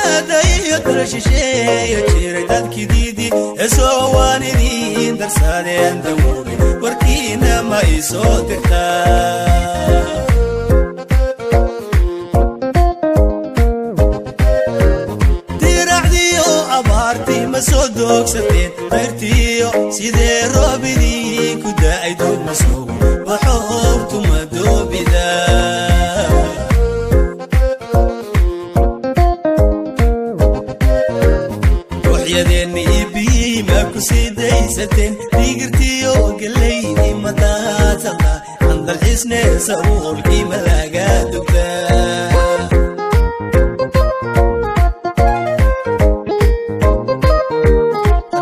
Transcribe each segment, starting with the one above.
Dibadda iyo dal shisheeye jiray dadkidiidii ee soo waan idiin darsadeen dawoobay, warkiina ma isoo dirtaa? Diracdiyo abaartii ma soo doogsateen? Dayrtiyo sidee roobidii ku da'ay? Dugma sugo baxoortuma doobida? Ruuxyadeenna iyo biyihii ma ku sii daysateen? Digirtiyo gelaydii ma daadsantaa? Andalxiisne sabuulkii ma laga dugtaa?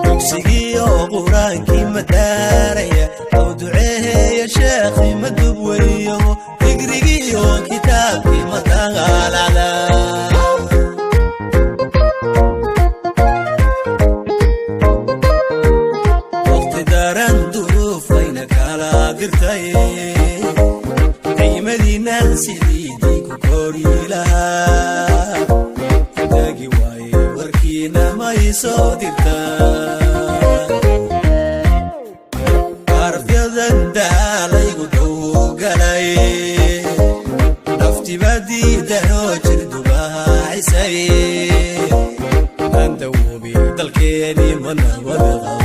Dugsigiyo qur-aankii ma daaraya? Aw duceeya sheekhi ma dubweyo? Digrigiyo kitaabkii ma dagaalada? Waqti daran duruufayna kala dirtay, ciimadiinan sidiidii ku kori lahaa dagi waaye, warkiina ma isoo dirtaa? Arfyadan daalaygu dowgalay, naftiba diidanoo jirdubahacisay, aan dawoobi, dalkeeni ma nabad qaba?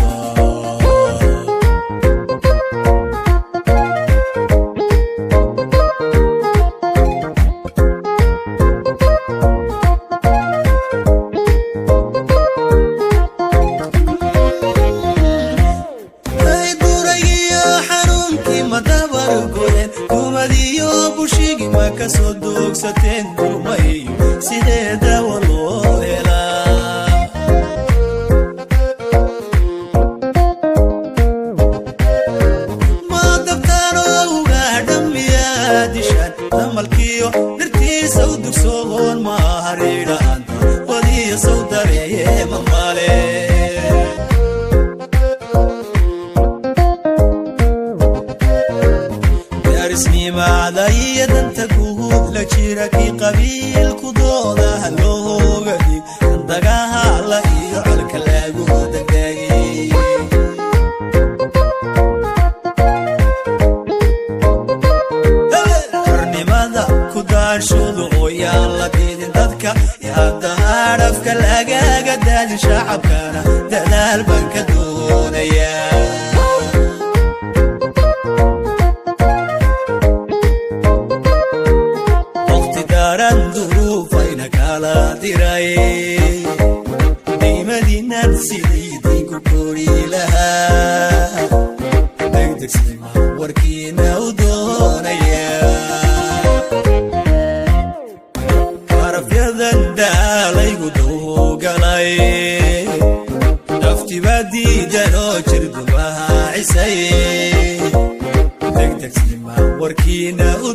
Duraygiyo xanuunkii ma dabargoyeen? Dumadiyo bushigi ma ka soo doogsateen? Durmayo sidee dawa loo helaa? Ma dabtaanoo ugaadhamiyaa dishaan damalkiyo dhirtiisa u dugsoon? Ma hariidhaanta wadiyo saw dareeye ma male? Daarisnimaada iyo danta guud la jira, kii qabiilku dooda halooga dhig, dagahala iyo colka lagu degdegay. Xornimada ku daashoodu oo yaan la diidin dadka, hadda hadhafka lagaga daadin shacabkana, dadaal baan ka doonayaa. Waqti daran duruufayna kala diray, diimadiinan sidiidii ku kori lahaa, degdegsima warkiina u doonaya. Arafyadan daalaygu dowgalay, naftiba diidanoo jirdubahacisay, degdegsima warkiina u